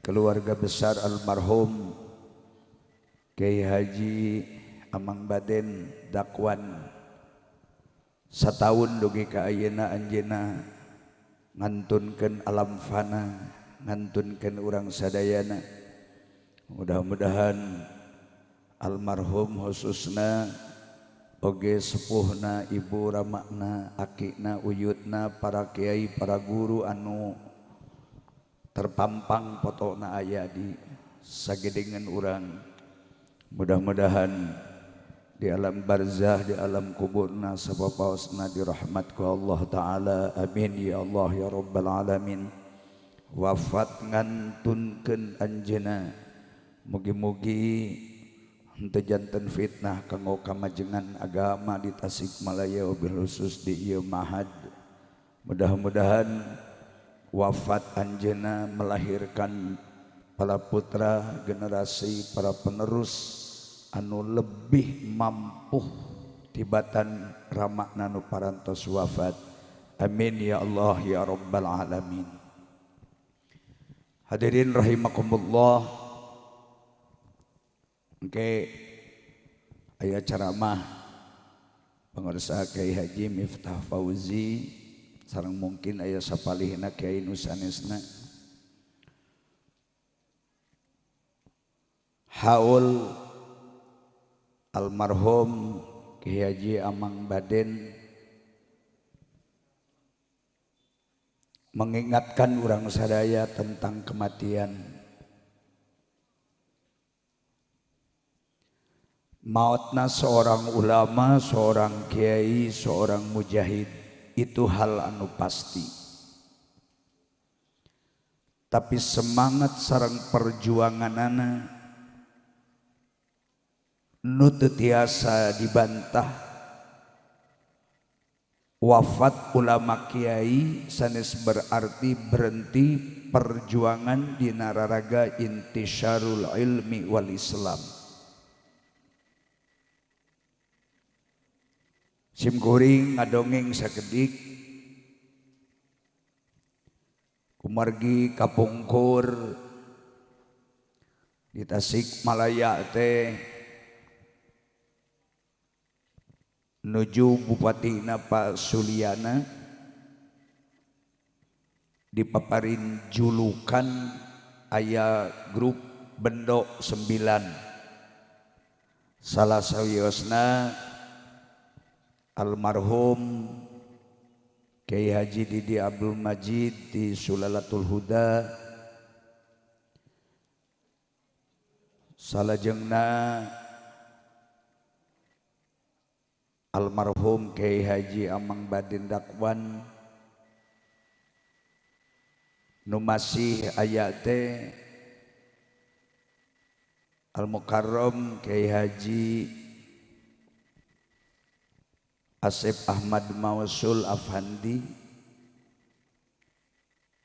Keluarga besar almarhum Kiai Haji Amang Baden Dakwan sataun dugi ka ayeuna anjeunna ngantunkeun alam fana, ngantunkeun urang sadayana. Mudah-mudahan almarhum khususna oge sepuhna, ibu ramakna, akina, uyutna, para kiai, para guru anu terpampang potona aya di sagedengan urang. Mudah-mudahan di alam barzah, di alam kuburna, sapapaosna dirahmat ku Allah Ta'ala. Amin ya Allah ya Rabbal Alamin. Wafat ngantunkeun anjeunna, mugi-mugi henteu janten fitnah kanggo kamajengan agama di Tasikmalaya wabil khusus di ieu mahad. Mudah-mudahan wafat anjeunna melahirkan para putra generasi para penerus anu lebih mampu tibatan ramakna nu parantos wafat. Amin ya Allah ya Rabbal Alamin. Hadirin rahimakumullah, engke aya ceramah pangarsa Kiai Haji Miftah Fauzi sareng mungkin aya sapalihna kiai nu sanesna. Haul almarhum Kiai Haji Amang Baden mengingatkan urang sadaya tentang kematian. Mautna seorang ulama, seorang kiai, seorang mujahid itu hal anu pasti. Tapi semangat sareng perjuanganana nu teu tiasa dibantah. Wafat ulama kiai sanes berarti berhenti perjuangan di nararaga intisyarul ilmi wal Islam. Simkuring ngadongeng sakedik kumargi kapungkur di Tasikmalaya teh nuju bupatina Pak Suliana dipaparin julukan aya grup Bendok 9. Salah sawiosna almarhum Kiai Haji Didi Abdul Majid di Sulalatul Huda, salajengna almarhum Kiai Haji Amang Baden Dakwan nu masih aya teh Al Mukarram Kiai Haji Asep Ahmad Mausul Afandi,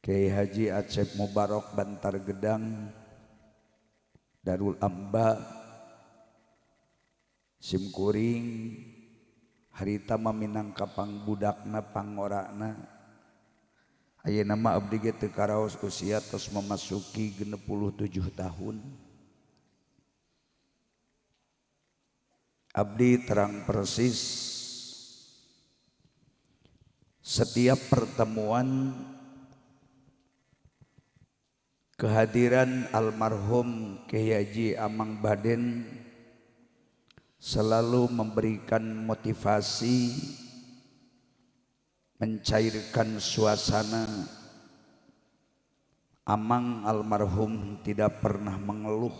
Kiai Haji Acep Mubarok Bantar Gedang Darul Amba. Simkuring harita mah minangka pangbudakna pangorana. Ayeuna mah abdi ge teu karaos usia tos memasuki 67 tahun. Abdi terang persis setiap pertemuan kehadiran almarhum Kiai Haji Amang Baden selalu memberikan motivasi, mencairkan suasana. Amang almarhum tidak pernah mengeluh,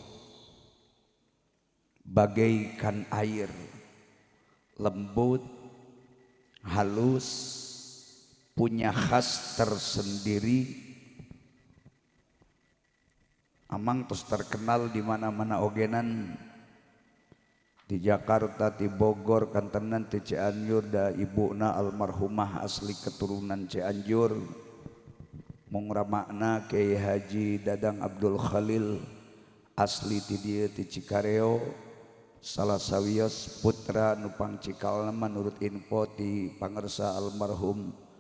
bagaikan air, lembut, halus, punya khas tersendiri. Amang terus terkenal di mana-mana ogenan, di Jakarta, di Bogor, kantenan di Cianjur, da ibuna almarhumah asli keturunan Cianjur, mung ramakna Kiai Haji Dadang Abdul Khalil asli ti dieu ti Cikareo, salah sawios putra nu pangcikalna menurut info ti pangersa almarhum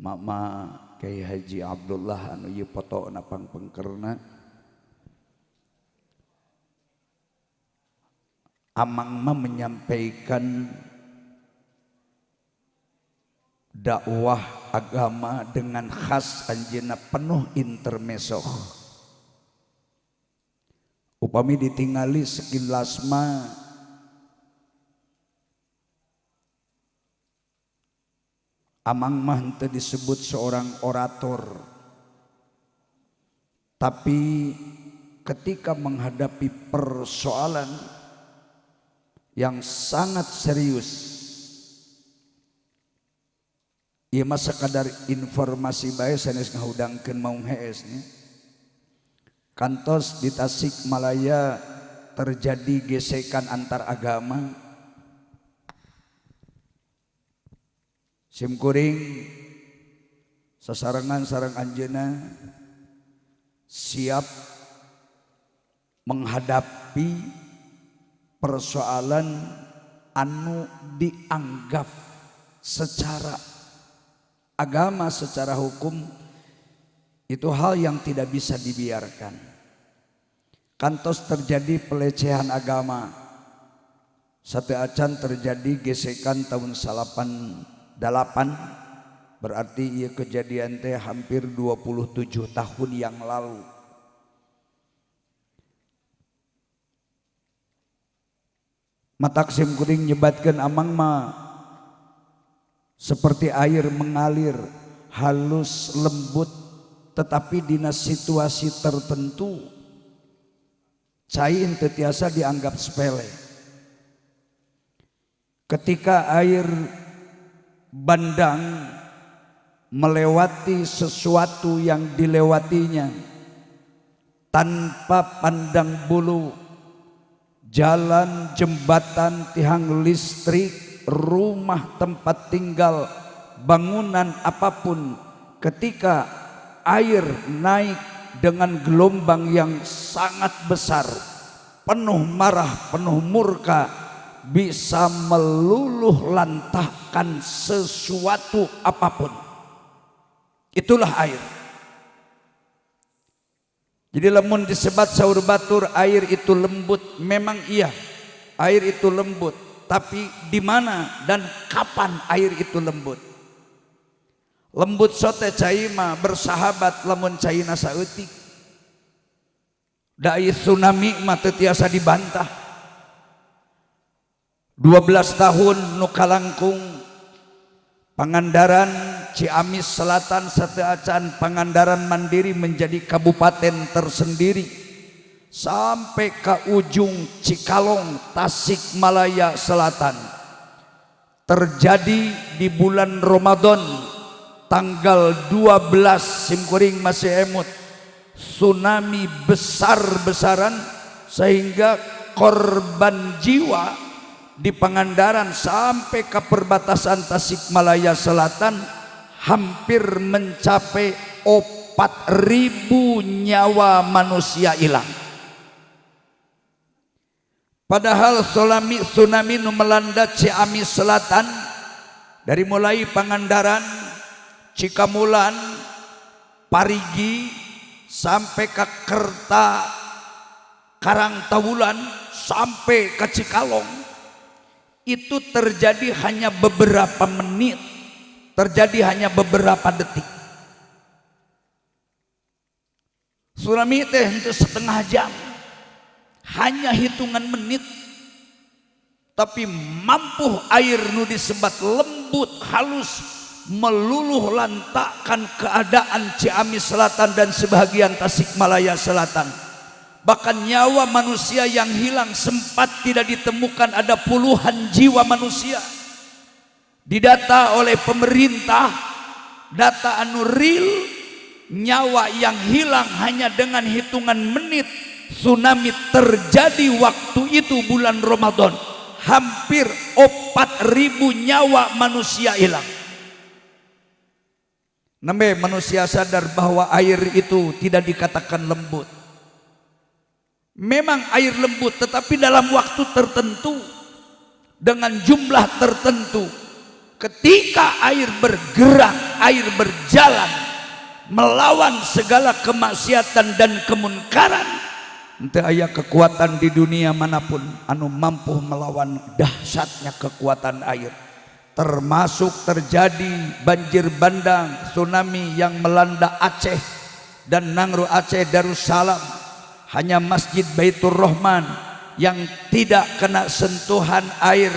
Mama Kiai Haji Abdullah anu ieu potona pangpengkerna. Amang mah menyampaikan dakwah agama dengan khas anjeunna penuh intermezzo. Upami ditingali sekilas mah Amang mah henteu disebut seorang orator. Tapi ketika menghadapi persoalan yang sangat serius, ieu mah sakadar informasi bae sanes ngahudangkeun maung hees nya. Kantos di Tasikmalaya terjadi gesekan antar agama. Simkuring sasarengan sareng anjeunna siap menghadapi persoalan anu dianggap secara agama, secara hukum itu hal yang tidak bisa dibiarkan. Kantos terjadi pelecehan agama. Sateuacan terjadi gesekan tahun 88, berarti ieu kejadian teh hampir 27 tahun yang lalu. Matak simkuring nyebatkeun amang mah seperti air mengalir, halus, lembut, tetapi dina situasi tertentu cai teu tiasa dianggap sepele. Ketika air bandang melewati sesuatu yang dilewatinya tanpa pandang bulu, jalan, jembatan, tiang listrik, rumah tempat tinggal, bangunan apapun, ketika air naik dengan gelombang yang sangat besar, penuh marah, penuh murka, bisa meluluh lantahkan sesuatu apapun. Itulah air. Jadi lamun disebat saur batur air itu lembut, memang iya, air itu lembut. Tapi di mana dan kapan air itu lembut? Lembut sote cai mah bersahabat lamun caina saeutik. Da tsunami mah teu tiasa dibantah. 12 tahun nu kalangkung Pangandaran Ciamis Selatan sateuacan Pangandaran mandiri menjadi kabupaten tersendiri sampai ke ujung Cikalong Tasikmalaya Selatan. Terjadi di bulan Ramadan tanggal 12 simkuring masih emut, tsunami besar-besaran sehingga korban jiwa di Pangandaran sampai ke perbatasan Tasikmalaya Selatan hampir mencapai 4.000 nyawa manusia hilang. Padahal tsunami nu melanda Ciamis Selatan dari mulai Pangandaran, Cikamulan, Parigi sampai ke Kerta, Karangtawulan sampai ke Cikalong, itu terjadi hanya beberapa menit, terjadi hanya beberapa detik. Tsunami teh itu setengah jam, hanya hitungan menit, tapi mampu air nu disebat lembut halus meluluh lantakkan keadaan Ciamis Selatan dan sebagian Tasikmalaya Selatan. Bahkan nyawa manusia yang hilang sempat tidak ditemukan, ada puluhan jiwa manusia. Didata oleh pemerintah, data anu real, nyawa yang hilang hanya dengan hitungan menit. Tsunami terjadi waktu itu bulan Ramadan, hampir 4.000 nyawa manusia hilang. Nembe manusia sadar bahwa air itu tidak dikatakan lembut. Memang air lembut, tetapi dalam waktu tertentu, dengan jumlah tertentu. Ketika air bergerak, air berjalan melawan segala kemaksiatan dan kemunkaran, Henteu aya kekuatan di dunia manapun anu mampu melawan dahsyatnya kekuatan air. Termasuk terjadi banjir bandang, tsunami yang melanda Aceh dan Nangro Aceh Darussalam. Hanya Masjid Baitur Rahman yang tidak kena sentuhan air,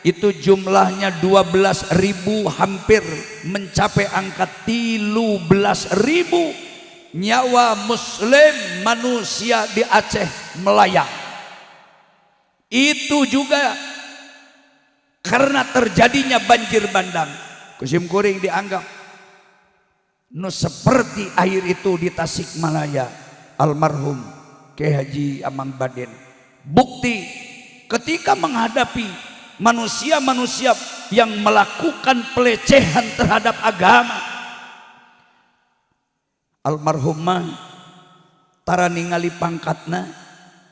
itu jumlahnya 12.000, hampir mencapai angka 13.000 nyawa muslim manusia di Aceh melayang. Itu juga karena terjadinya banjir bandang. Ku sim kuring dianggap nu seperti air itu di Tasikmalaya, almarhum Kiai Haji Amang Baden. Bukti ketika menghadapi manusia-manusia yang melakukan pelecehan terhadap agama, almarhum mah tara ningali pangkatna,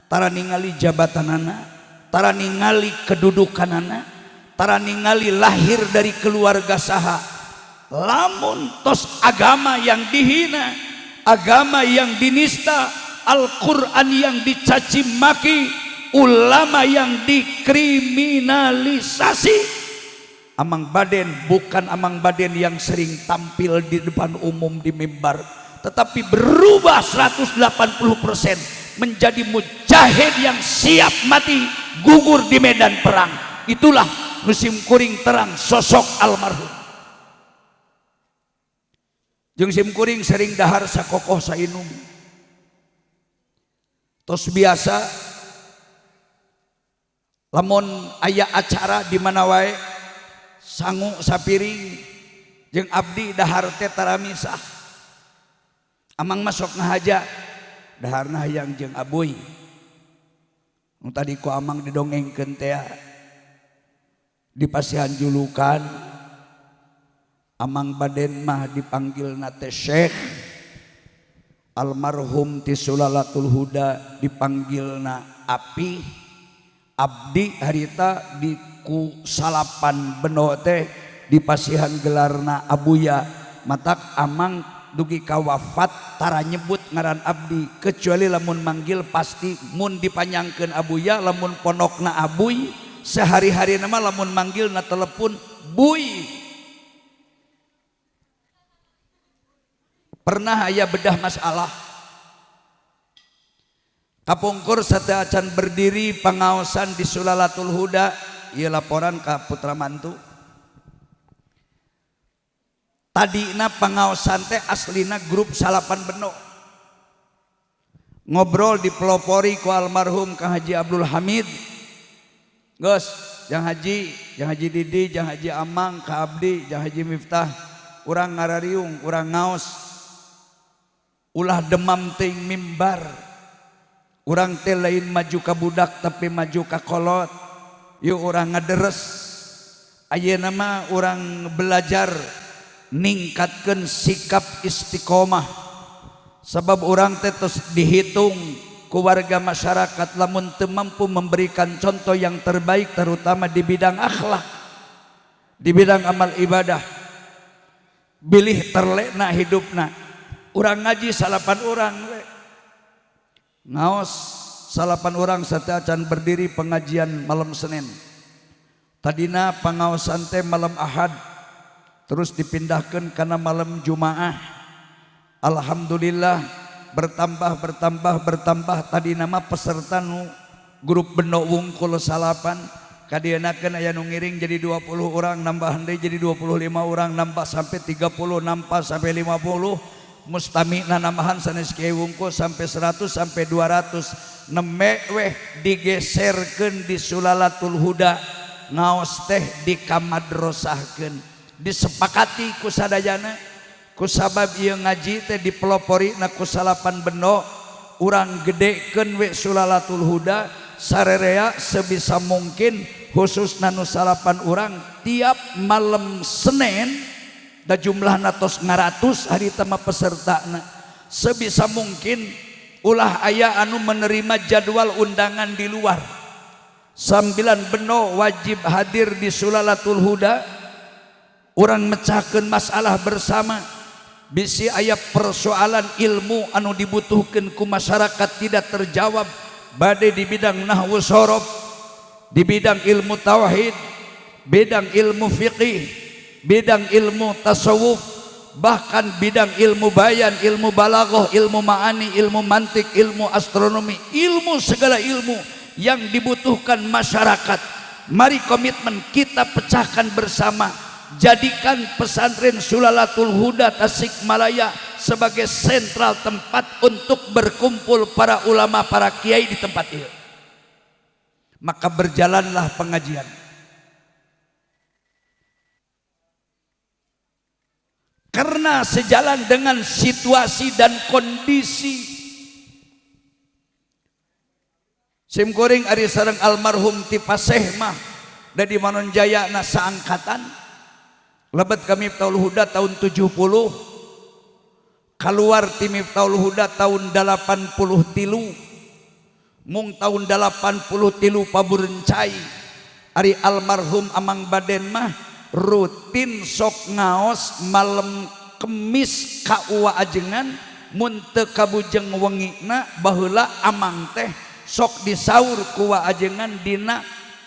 tara ningali jabatanana, tara ningali kedudukanana, tara ningali lahir dari keluarga saha. Lamun tos agama yang dihina, agama yang dinista, Al-Quran yang dicaci maki, ulama yang dikriminalisasi, Amang Baden bukan Amang Baden yang sering tampil di depan umum di mimbar, tetapi berubah 180% menjadi mujahid yang siap mati gugur di medan perang. Itulah nu sim kuring terang sosok almarhum. Jeung sim kuring sering dahar sakokoh sainum, tos biasa. Lamun aya acara di mana wae, sangu sapiring jeung abdi dahar teh tara misah. Amang masuk ngahaja daharna hayang jeung abuy. Nu tadi ku amang didongengkeun teh, di pasihan julukan, Amang Baden mah dipanggil teh Syekh, almarhum ti Sulalatul Huda dipanggilna api. Abdi harita di ku salapan beno teh dipasihan gelarna Abuya. Matak amang dugi ka wafat tara nyebut ngaran abdi, kecuali lamun manggil pasti mun dipanjangkeun Abuya, lamun ponokna Abuy. Sehari-hari nama lamun manggil na telepon, Buy. Pernah aya bedah masalah kapungkur, acan berdiri pengaosan di Sulalatul Huda. Ieu laporan ka putra mantu. Tadina pengaosan teh aslina grup salapan beno. Ngobrol dipelopori ku almarhum Kang Haji Abdul Hamid. Geus, jang Haji, jang Haji Didi, jang Haji Amang, ka abdi, jang Haji Miftah, urang ngarariung, urang ngaos, ulah demam ting mimbar. Urang teh lain maju ka budak, tapi maju ka kolot. Yuk urang ngaderes. Ayeuna mah urang belajar ningkatkeun sikap istiqomah, sebab urang teh tos dihitung ku warga masyarakat lamun teu mampu memberikan contoh yang terbaik, terutama di bidang akhlak, di bidang amal ibadah, bilih terlena hidupna. Urang ngaji salapan orang we, ngaos salapan orang. Sateuacan berdiri pengajian malam Senin, tadina pangaosan teh malam Ahad, terus dipindahkan karena malam Jumaah. Alhamdulillah bertambah, bertambah, bertambah. Tadi nama peserta nu grup beno wungkul salapan, kadienakeun aya nu ngiring jadi 20 orang, nambahan deui jadi 25 orang, nambah sampai 30, nambah sampai 50, mustamina nambahan sanes kiai wungkul sampai 100, sampai 200. Neme weh digeserkeun di Sulalatul Huda, ngaos teh dikamadrosahkeun. Disepakati ku sadayana, kusabab ieu ngaji teh dipelopori na ku salapan beno, urang gedekeun we Sulalatul Huda sarerea sebisa mungkin, khusus nu salapan urang tiap malam Senin. Da jumlah tos ngaratus hari mah peserta. Sebisa mungkin ulah aya anu menerima jadwal undangan di luar. Sambilan beno wajib hadir di Sulalatul Huda. Urang mecahkan masalah bersama. Bisi aya persoalan ilmu anu dibutuhkan ku masyarakat tidak terjawab, bade di bidang nahwu sorof, di bidang ilmu tauhid, bidang ilmu fiqih, bidang ilmu tasawuf, bahkan bidang ilmu bayan, ilmu balaghah, ilmu ma'ani, ilmu mantik, ilmu astronomi, ilmu segala ilmu yang dibutuhkan masyarakat. Mari komitmen kita pecahkan bersama, jadikan pesantren Sulalatul Huda Tasikmalaya sebagai sentral tempat untuk berkumpul para ulama, para kiai di tempat ini. Maka berjalanlah pengajian. Karena sejalan dengan situasi dan kondisi. Sim kuring ari sareng almarhum ti Paseh mah da di Manonjaya na saangkatan. Lebet kami Miftahul Huda tahun 70, keluar ti Miftahul Huda tahun 83, mung tahun 83 paburencai. Ari almarhum Amang Baden mah rutin sok ngaos malam Kemis ka Uwa Ajengan, mun teu kabujeng wengina baheula Amang teh sok disaur ku Uwa Ajengan dina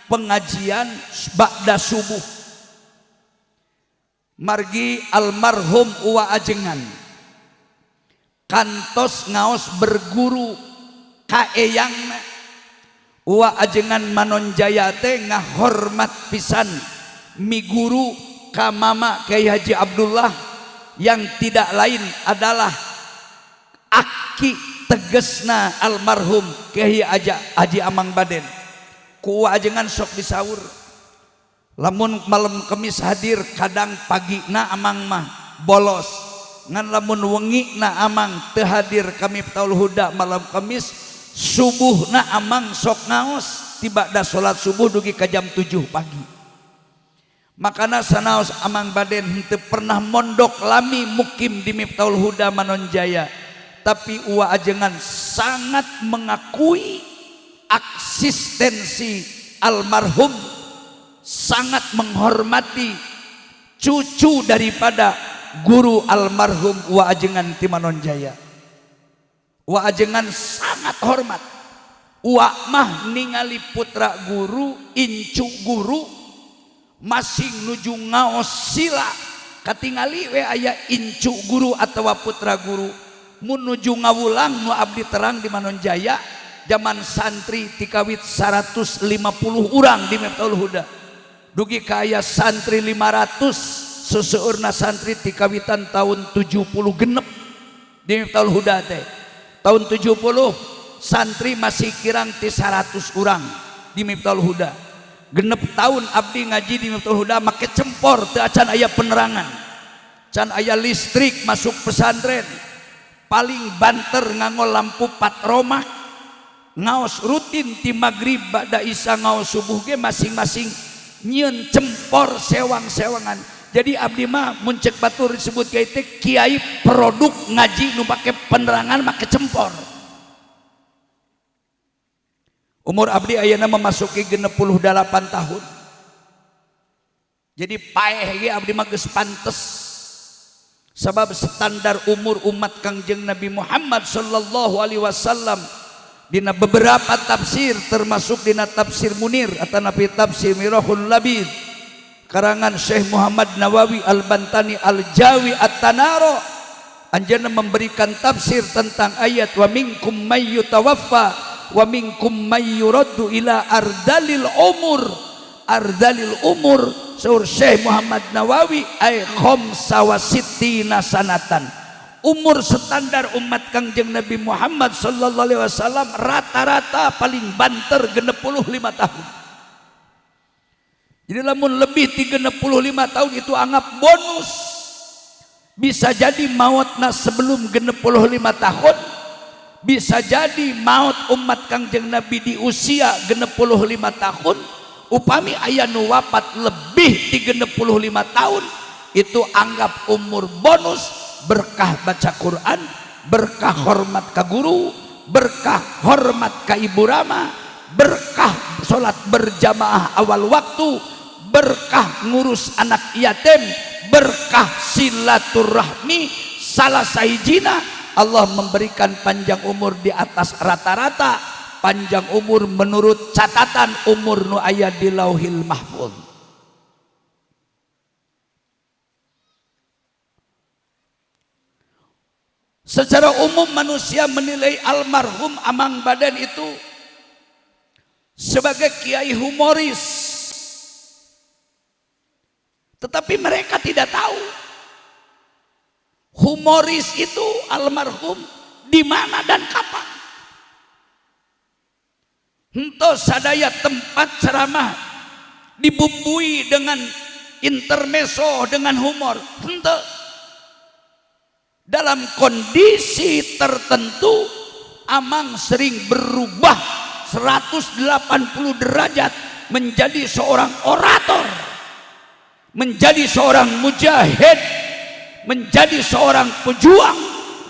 pengajian ba'da subuh. Margi almarhum Uwa Ajengan kantos ngaos berguru ka eyangna. Uwa Ajengan Manonjaya teh ngahormat pisan miguru ka mama Kiai Haji Abdullah yang tidak lain adalah aki tegesna almarhum Kiai Haji Amang Baden. Ku Uwa Ajengan sok disaur lamun malam Kemis hadir, kadang pagi na Amang mah bolos, ngan lamun wengi na Amang teu hadir kami Miftahul Huda malam Kemis, subuh na Amang sok ngaos tiba da salat subuh dugi ka jam 7 pagi. Makana sanaos Amang Baden henteu pernah mondok lami mukim di Miftahul Huda Manonjaya, tapi Uwa Ajengan sangat mengakui eksistensi almarhum, sangat menghormati cucu daripada guru almarhum Uwa Ajengan ti Manonjaya. Uwa Ajengan sangat hormat. Uwa mah ningali putra guru, incu guru masing nuju ngaos sila, katingali we aya incu guru atawa putra guru mun nuju ngawulang. Nu abdi terang di Manonjaya zaman santri tikawit 150 urang di Miftahul Huda dugi ka aya santri 500, seseueurna santri tikawitan tahun 70 genep di Miftahul Huda teh. Tahun 70 santri masih kirang ti 100 urang di Miftahul Huda. Genep tahun abdi ngaji di Miftahul Huda make cempor, teu acan aya penerangan, can aya listrik masuk pesantren, paling banter nganggo lampu patromak. Ngaos rutin ti maghrib ba'da isya ngaos subuh ge masing-masing nyieun cempor sewang-sewangan. Jadi abdi mah mun cek batur disebut kiai teh kiai produk ngaji nu make penerangan make cempor. Umur abdi ayeuna memasuki 68 tahun. Jadi paeh ge abdi mah geus pantes. Sabab standar umur umat Kangjeng Nabi Muhammad sallallahu alaihi wasallam dina beberapa tafsir, termasuk dina tafsir Munir atau nabi tafsir Mirahul Labid karangan Syekh Muhammad Nawawi Al-Bantani Al-Jawi At-Tanaro, anjeunna memberikan tafsir tentang ayat wa minkum may yutawaffa wa minkum may yuraddu ila ardalil umur. Ardalil umur saur Syekh Muhammad Nawawi ay khamsa wa sittina sanatan. Umur standar umat Kangjeng Nabi Muhammad sallallahu alaihi wasallam rata-rata paling banter 65 tahun. Jadi lamun lebih 35 tahun itu anggap bonus. Bisa jadi mautna sebelum 65 tahun, bisa jadi maut umat Kangjeng Nabi di usia 65 tahun. Upami aya nu wafat lebih 35 tahun itu anggap umur bonus, berkah baca Quran, berkah hormat ka guru, berkah hormat ka ibu rama, berkah salat berjamaah awal waktu, berkah ngurus anak yatim, berkah silaturahmi. Salah sahijina Allah memberikan panjang umur di atas rata-rata, panjang umur menurut catatan umur nu aya di Lauhil Mahfuz. Secara umum manusia menilai almarhum Amang Baden itu sebagai kiai humoris. Tetapi mereka tidak tahu humoris itu almarhum di mana dan kapan. Henteu sadaya tempat ceramah dibumbui dengan intermezzo, dengan humor. Henteu. Dalam kondisi tertentu Amang sering berubah 180 derajat menjadi seorang orator, menjadi seorang mujahid, menjadi seorang pejuang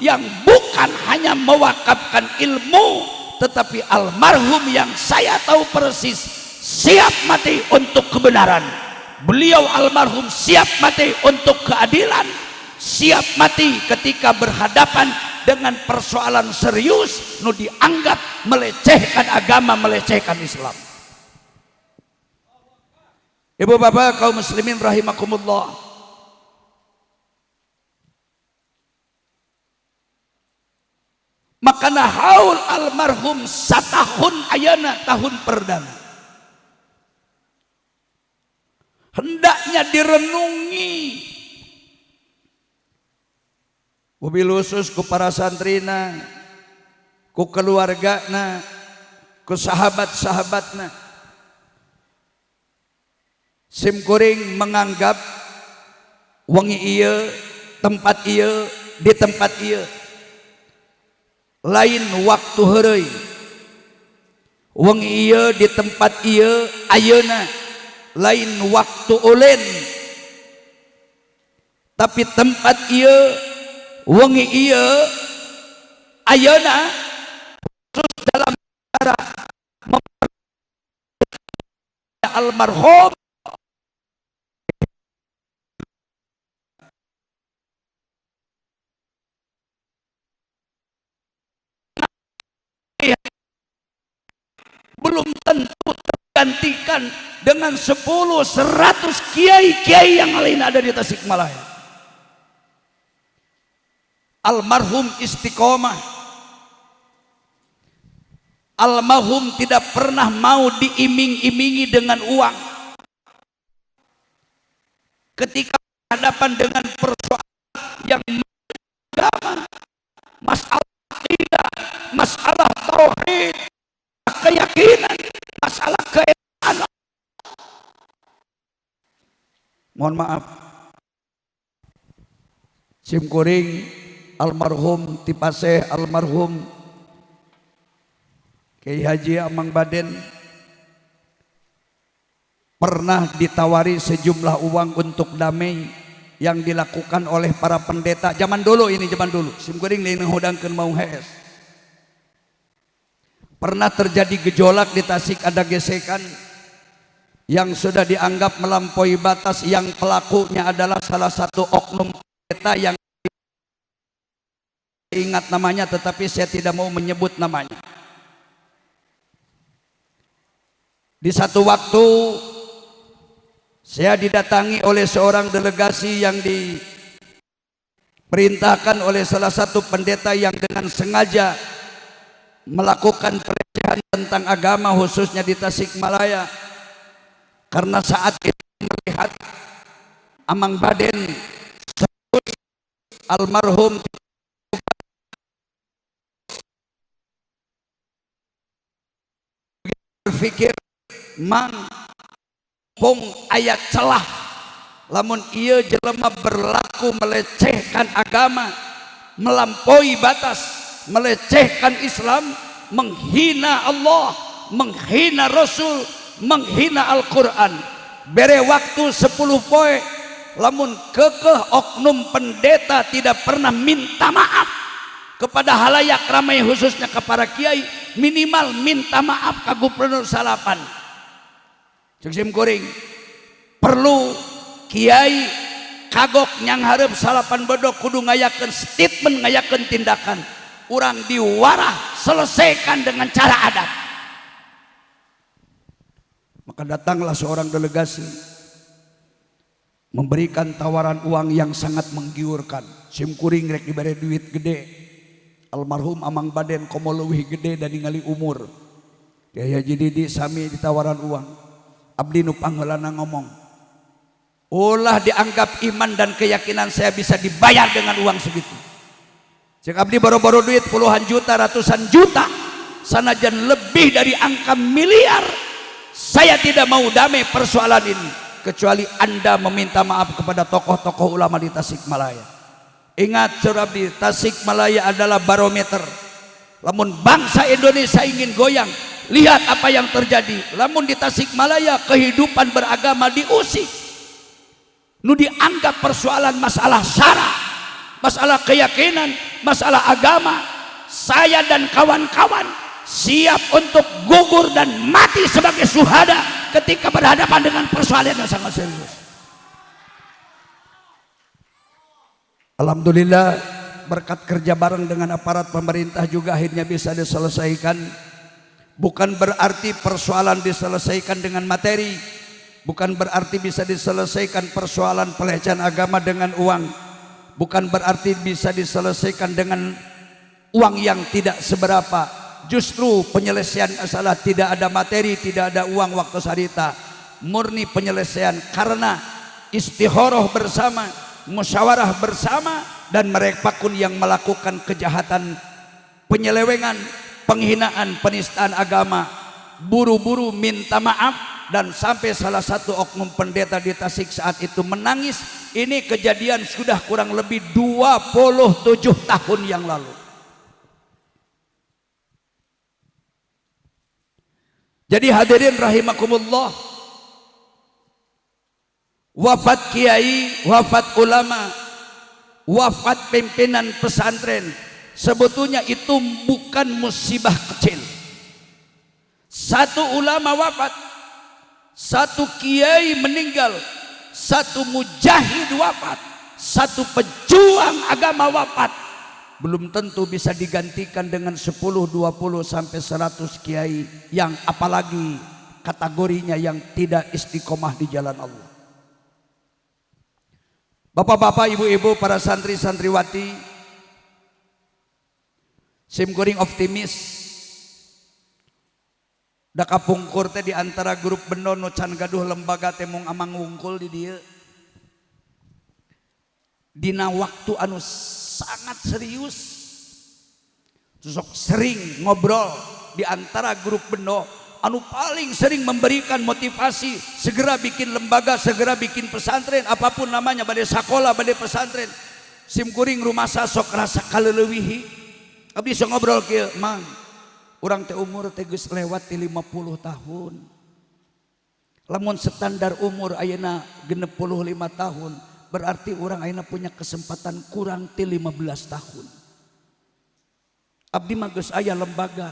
yang bukan hanya mewakafkan ilmu, tetapi almarhum yang saya tahu persis siap mati untuk kebenaran. Beliau almarhum siap mati untuk keadilan, siap mati ketika berhadapan dengan persoalan serius nu dianggap melecehkan agama, melecehkan Islam. Ibu bapak kaum muslimin rahimakumullah. Makana haul almarhum satahun ayana tahun perdana hendaknya direnungi, mobil khusus ku para santrina, ku keluargana, ku sahabat-sahabatna. Sim kuring menganggap wengi ieu, tempat ieu, di tempat ieu lain waktu heureuy. Wengi ieu di tempat ieu ayeuna lain waktu ulen, tapi tempat ieu wengi ieu ayeuna khusus dalam cara almarhum belum tentu tergantikan dengan 10, 100 kiai-kiai yang lain ada di Tasikmalaya. Almarhum istiqomah, almarhum tidak pernah mau diiming-imingi dengan uang. Ketika berhadapan dengan persoalan yang agama, masalah akidah, masalah tauhid, keyakinan, masalah keesaan. Mohon maaf, sim kuring almarhum Tipaseh, almarhum Kiai Haji Amang Baden pernah ditawari sejumlah uang untuk damai yang dilakukan oleh para pendeta zaman dulu ini, zaman dulu. Sim kuring lain ngahudangkeun maung hees. Pernah terjadi gejolak di Tasik, ada gesekan yang sudah dianggap melampaui batas, yang pelakunya adalah salah satu oknum pendeta yang ingat namanya tetapi saya tidak mau menyebut namanya. Di satu waktu saya didatangi oleh seorang delegasi yang diperintahkan oleh salah satu pendeta yang dengan sengaja melakukan pelecehan tentang agama khususnya di Tasikmalaya. Karena saat itu melihat Amang Baden almarhum berpikir mang pung ayat celah lamun ieu jelema berlaku melecehkan agama, melampaui batas, melecehkan Islam, menghina Allah, menghina Rasul, menghina Al-Quran. Bere waktu 10 poe, lamun kekeh oknum pendeta tidak pernah minta maaf kepada halayak ramai khususnya kepada kiai, minimal minta maaf ke gubernur salapan. Cek sim kuring perlu kiai Kagok nyanghareup salapan bedog kudu ngayakeun statement, ngayakeun tindakan. Urang diwarah, selesaikan dengan cara adat. Maka datanglah seorang delegasi memberikan tawaran uang yang sangat menggiurkan. Sim kuring rek diberi duit gede. Almarhum Amang Baden komo leuwih gede dan ningali umur. Kiai Haji Didi sami ditawaran uang. Abdi nu pangheulana ngomong, ulah dianggap iman dan keyakinan saya bisa dibayar dengan uang segitu. Cek abdi boro-boro duit puluhan juta, ratusan juta, sanajan lebih dari angka miliar, saya tidak mau damai persoalan ini kecuali Anda meminta maaf kepada tokoh-tokoh ulama di Tasikmalaya. Ingat, Saudara abdi, Tasikmalaya adalah barometer. Lamun bangsa Indonesia ingin goyang, lihat apa yang terjadi. Lamun di Tasikmalaya kehidupan beragama diusik, nu dianggap persoalan masalah syara, masalah keyakinan, masalah agama, saya dan kawan-kawan siap untuk gugur dan mati sebagai suhada ketika berhadapan dengan persoalan yang sangat serius. Alhamdulillah, berkat kerja bareng dengan aparat pemerintah juga akhirnya bisa diselesaikan. Bukan berarti persoalan diselesaikan dengan materi, bukan berarti bisa diselesaikan persoalan pelecehan agama dengan uang, bukan berarti bisa diselesaikan dengan uang yang tidak seberapa. Justru penyelesaian masalah tidak ada materi, tidak ada uang waktu sarita, murni penyelesaian karena istikharah bersama, musyawarah bersama, dan mereka pun yang melakukan kejahatan, penyelewengan, penghinaan, penistaan agama, buru-buru minta maaf. Dan sampai salah satu oknum pendeta di Tasik saat itu menangis. Ini kejadian sudah kurang lebih 27 tahun yang lalu. Jadi hadirin rahimakumullah, wafat kiai, wafat ulama, wafat pimpinan pesantren, sebetulnya itu bukan musibah kecil. Satu ulama wafat, satu kiai meninggal, satu mujahid wafat, satu pejuang agama wafat, belum tentu bisa digantikan dengan 10, 20 sampai 100 kiai yang apalagi kategorinya yang tidak istiqomah di jalan Allah. Bapak-bapak, ibu-ibu, para santri santriwati, sim kuring optimis. Da kapungkur teh di antara grup bendo nu can gaduh lembaga teh mung amang wungkul di dieu. Dina waktu anu sangat serius, sosok sering ngobrol di antara grup bendo anu paling sering memberikan motivasi segera bikin lembaga, segera bikin pesantren, apapun namanya, bade sakola, bade pesantren. Sim kuring rumasa sok rasa kaleulewihi. Abdi sok ngobrol kieu, Mang, urang teh umur teh geus lewat ti 50 tahun. Lamun standar umur ayeuna 65 tahun, berarti urang ayeuna punya kesempatan kurang ti 15 tahun. Abdi mah geus aya lembaga.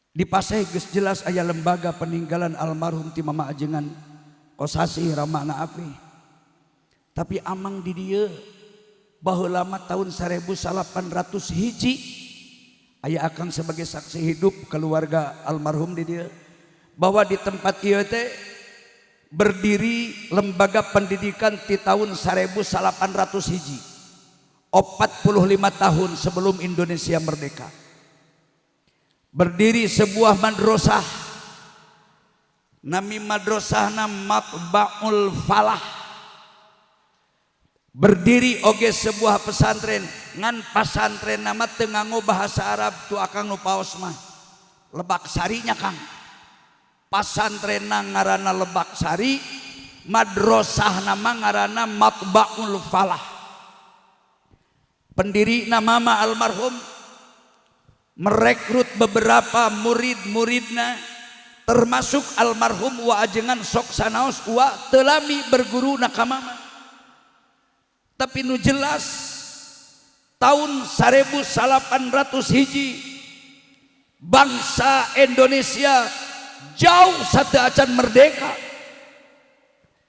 Di Pasai geus jelas aya lembaga peninggalan almarhum ti Mama Ajengan Kosasih Ramana Afi. Tapi amang di dieu baheula mah tahun 1801 aya akang sebagai saksi hidup keluarga almarhum di dieu, bahwa di tempat ieu teh berdiri lembaga pendidikan di tahun 1801, 45 tahun sebelum Indonesia merdeka. Berdiri sebuah madrasah, nami madrasahna Matba'ul Falah. Berdiri oge sebuah pesantren, ngan pasantren nama teu nganggo bahasa Arab tu akang nu paos mah Lebak Sarinya Kang. Pasantrenna ngaranna Lebak Sari, madrasah nama ngaranna Matba'ul Falah. Pendiri nama almarhum merekrut beberapa murid-muridna, termasuk almarhum wa ajengan sok sanaos wa telami berguru nakamama. Tapi nu jelas tahun 1801 bangsa Indonesia jauh satu acan merdeka.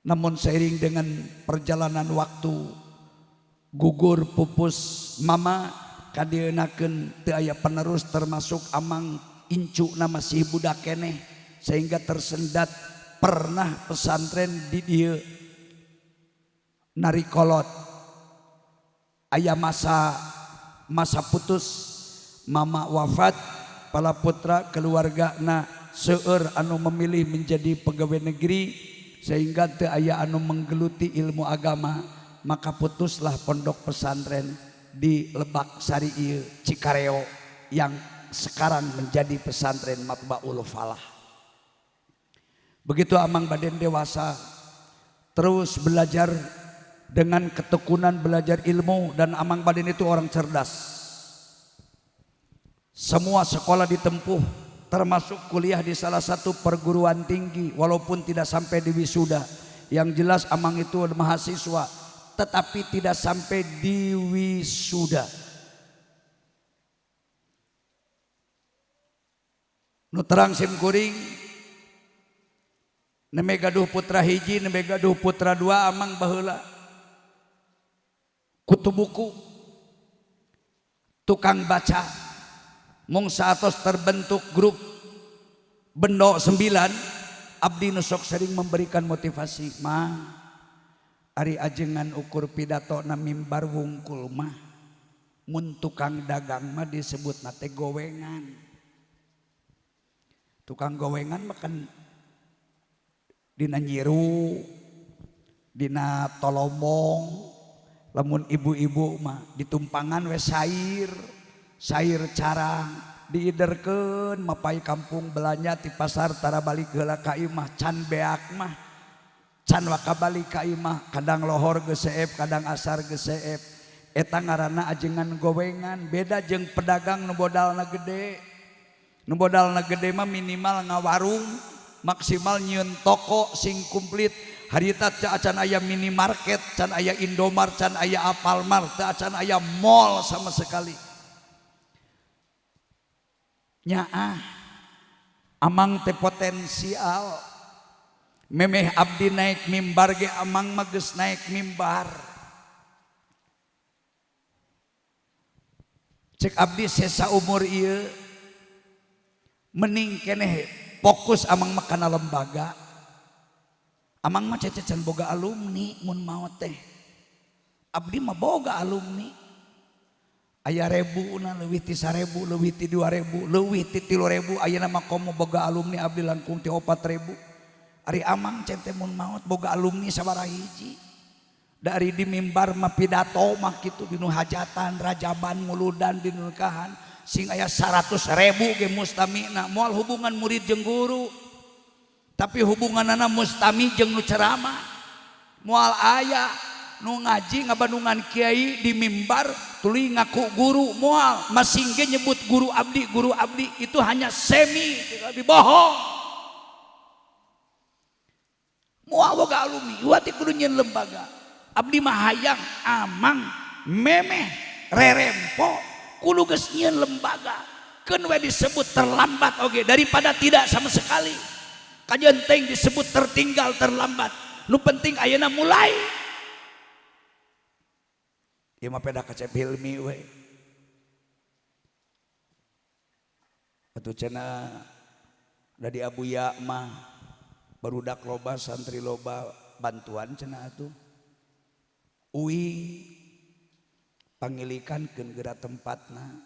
Namun seiring dengan perjalanan waktu, gugur pupus mama, kadieunakeun teu aya penerus, termasuk amang incuna masih budak keneh, sehingga tersendat. Pernah pesantren di dieu narikolot, aya masa masa putus, mama wafat, pala putra keluarga na seueur anu memilih menjadi pegawai negeri, sehingga teu aya anu menggeluti ilmu agama. Maka putuslah pondok pesantren di Lebak Sari ieu, Cikareo, yang sekarang menjadi Pesantren Matbaul Falah. Begitu Amang Baden dewasa, terus belajar dengan ketekunan belajar ilmu, dan Amang Baden itu orang cerdas. Semua sekolah ditempuh, termasuk kuliah di salah satu perguruan tinggi, walaupun tidak sampai di wisuda. Yang jelas Amang itu mahasiswa, tetapi tidak sampai di wisuda. Nu terang sim kuring, nembe gaduh putra hiji, nembe gaduh putra dua, Amang baheula kutu buku, tukang baca. Mung saatos terbentuk grup Bendo 9, abdi nu sok sering memberikan motivasi, mah ari ajengan ukur pidato na mimbar wungkul mah, mun tukang dagang mah disebut nate gowengan. Tukang gowengan mah kan dina nyiru, dina tolomong, lamun ibu-ibu mah ditumpangan we sair, sair carang diiderkeun mapai kampung, belanja ti pasar tara balik heula ka imah, can beak mah can waka balik ka imah, kadang lohor geus seep, kadang asar geus seep. Eta ngaranna ajengan gowengan. Beda jeung pedagang nu modalna gede. Nu modalna gede mah minimal ngawarung, maksimal nyieun toko sing komplit. Harita teu acan aya minimarket, can aya Indomart, can aya Alfamart, teu acan aya mall sama sekali. Nyaah Amang teh potensial. Memeh abdi naik mimbar ge Amang mah geus naik mimbar. Cek abdi sesa umur ieu mending keneh fokus Amang mah kana lembaga. Amang mah cece can boga alumni mun maot teh. Abdi mah boga alumni. Aya rebuna leuwih ti 1000, leuwih ti 2000, leuwih ti 3000, ayeuna mah komo boga alumni abdi langkung ti 4000. Ari Amang cente mun maot boga alumni sabaraha hiji. Dari di mimbar mah pidato mah kitu dinu hajatan, rajaban, muludan, dinu nikahan sing aya 100.000 ge mustamina. Moal hubungan murid jeung guru, tapi hubunganana mustami jeung nu ceramah. Moal aya nu ngaji ngabandungan kiai di mimbar tuluy ngaku guru, moal masing ge nyebut guru abdi, guru abdi itu hanya semi, tapi bohong. Moal boga alumni, wati kudu nyieun lembaga. Abdi mah hayang Amang memeh rerempo kudu geus nyieun lembaga. Keun we disebut terlambat oge daripada tidak sama sekali. Kajeun teuing disebut tertinggal terlambat. Nu penting ayeuna mulai. Ieu mah peda kacep Hilmi we. Atuh cenah da di Abuya mah barudak loba, santri loba, bantuan cenah atuh. Uwi pangilikan keun geura tempatna.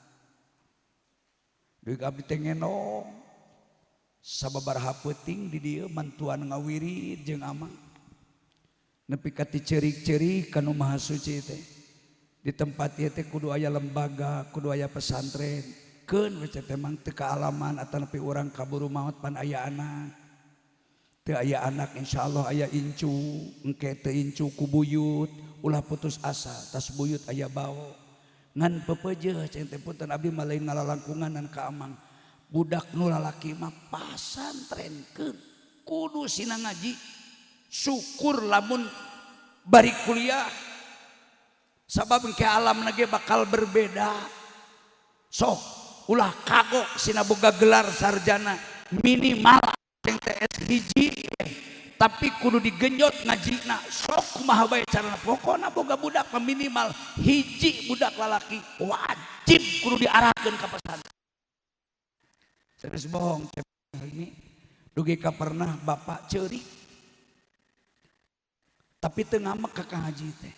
Deui abdi teh ngendong sababaraha peuting di dieu mantuan ngawirid jeung Amang. Nepi ka ti ceurik-ceurik ka nu Maha Suci teh. Di tempat ieu teh kudu aya lembaga, kudu aya pesantren. Keun we teh mang teu kaalaman atanapi urang kaburu maot pan aya anak. Teu aya anak insyaallah aya incu, engke teu incu ku buyut, ulah putus asa, tas buyut aya bao. Ngan pepeujeuh ceng teh punten abdi mah lain ngalalangkunganan ka Amang. Budak nu lalaki mah pasantrenkeun, kudu sina ngaji. Syukur lamun bari kuliah. Sabab engke alam ge bakal berbeda. Sok ulah kagok sina boga gelar sarjana, minimal yang TS hiji Tapi kudu digenjot ngajina sok kumaha bae carana pokona boga budak minimal hiji budak lalaki wajib kudu diarahkeun ka pesantren. Serius bohong ini dugi ka pernah bapak ceurik tapi teu ngamek ka Kang Haji teh.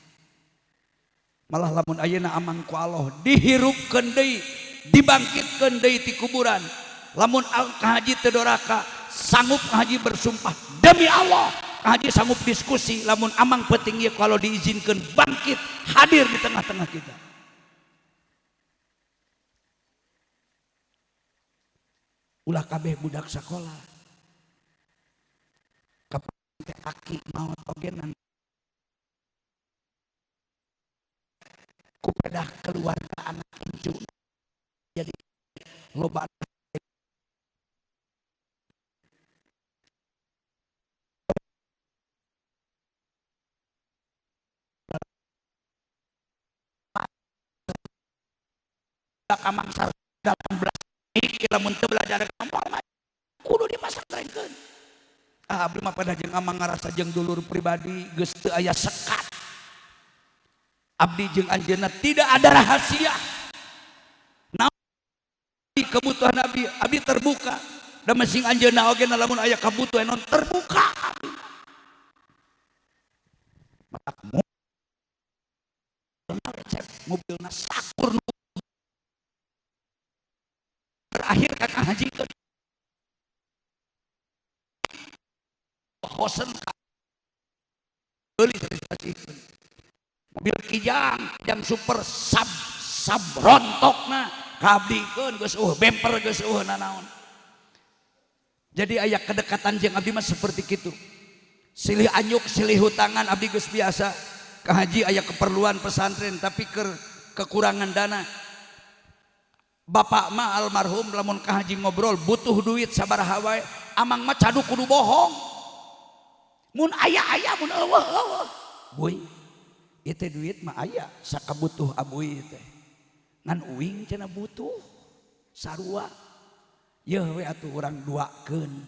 Malah lamun ayeuna amang ku Allah dihirupkeun deui dibangkitkeun deui ti kuburan lamun Kang Haji teu doraka sanggup Kang Haji bersumpah demi Allah Kang Haji sanggup diskusi lamun amang penting ieu kalau diizinkan bangkit hadir di tengah-tengah kita. Ulah kabeh budak sekolah kapan teh aki maot ogenan ku pedah keluarga anak incu jadi loba amang 18 lamun teu belajar agama kudu dipasantrenkeun. Ah abdi mah pada jeung amang ngarasa jeung dulur pribadi geus teu aya sekat. Abdi jeung anjeunna tidak ada rahasia. Naon kebutuhan abdi, abdi terbuka. Da masing anjeunna oge lamun aya kabutuhan non terbuka abdi. Matak mobilna sakur terakhir kakak haji ke hosen beli mobil kijang jam super sab sab rontokna kabdikeun geus eueuh bemper geus eueuh nanaon. Jadi aya kedekatan jeung abdi mah seperti kitu. Silih anyuk silih hutangan abdi geus biasa. Ka haji aya keperluan pesantren tapi kekurangan dana. Bapak mah almarhum lamun ka haji ngobrol butuh duit sabaraha wae amang mah cadu kudu bohong. Mun aya-aya mun eueuh eueuh. Buy, ieu teh duit mah aya sakabutuh abuy teh. Ngan uing cenah butuh sarua. Yeuh we atuh urang duakeun.